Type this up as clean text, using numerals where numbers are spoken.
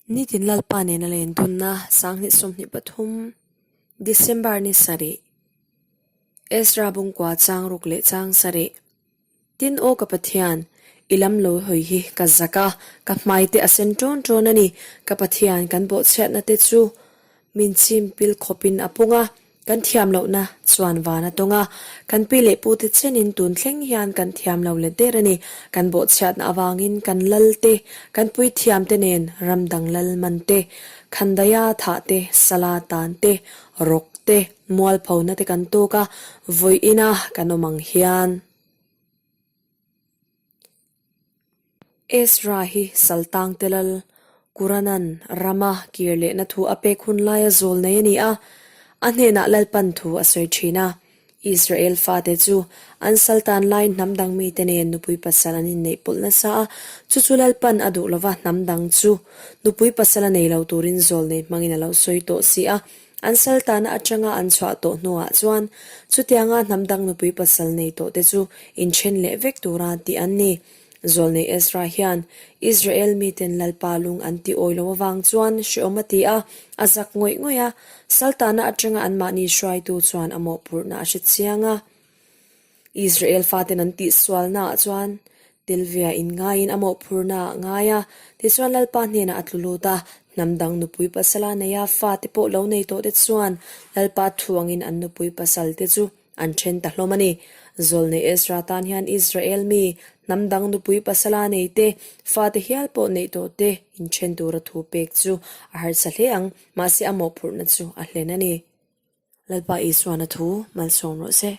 Nitin Lalpa nena len dunna 2023 December ni sarih Ezra bungkua chang ruk leh chang sarih Tin aw ka Pathian, i lam lo hawi hi ka zak a, ka hmai te a sen ṭawn ṭawn a ni, ka Pathian kan bawhchhiatna te chu min chim pil khawpin a pung a, Kan thiam lohna chuan van a tawng a, kan pi leh pute chenin tun thleng hian kan thiam lo let der a ni. Kan bawhchhiatna avangin kan lal te, kan puithiam te nen ram dang lal man te, khandaia thah te, sala tan te, rawk te, mualphona te kan tawk a, vawi ina kan awm ang hian. Ezra hi Saltang te lal Kuranan rama kir lehna thu a pek hun laia zawl nei a ni a, a hnenah Lalpan thu a sawi thin a. Israel fate chu an Saltan laiin hnam dang mite nen nupui pasal an inneih pawlh nasa a, chu chu Lalpan a duh lova hnam dang chu nupui pasal a nei lo turin zawl nei hmangin a lo sawi tawh si a. An saltana atanga an chhuah tawh hnuah chuan chutianga hnam dang nupui pasal nei tawh te chu inthen leh vek tura tih an ni. Zawlnei Ezra hian Israel miten Lalpa lung an ti awi lo avang chuan hreawm a ti a, a zak ngawih ngawih a, saltana atanga anmahni hruaitu chuan a mawhphurhna a hre chiang a. Israel faten an tihsualnaah chuan Telvia inngaiin a mawhphurhna a ngai a, tichuan Lalpa hnenah a tlu lut a, hnam dang nupui pasala neia fate pawh lo nei tawhte chuan Lalpa thu angin an nupui pasalte chu an then ta hlawm a ni. Zawlnei Ezra tan hian Israel mi, hnam dang nupui pasala neite, fate hial pawh neih tawhte inthen tura thu pek chu a harsa hle ang, mahse a mawhphurhna chu a hlen a ni. Lalpa Isuana thu malsawm rawh se.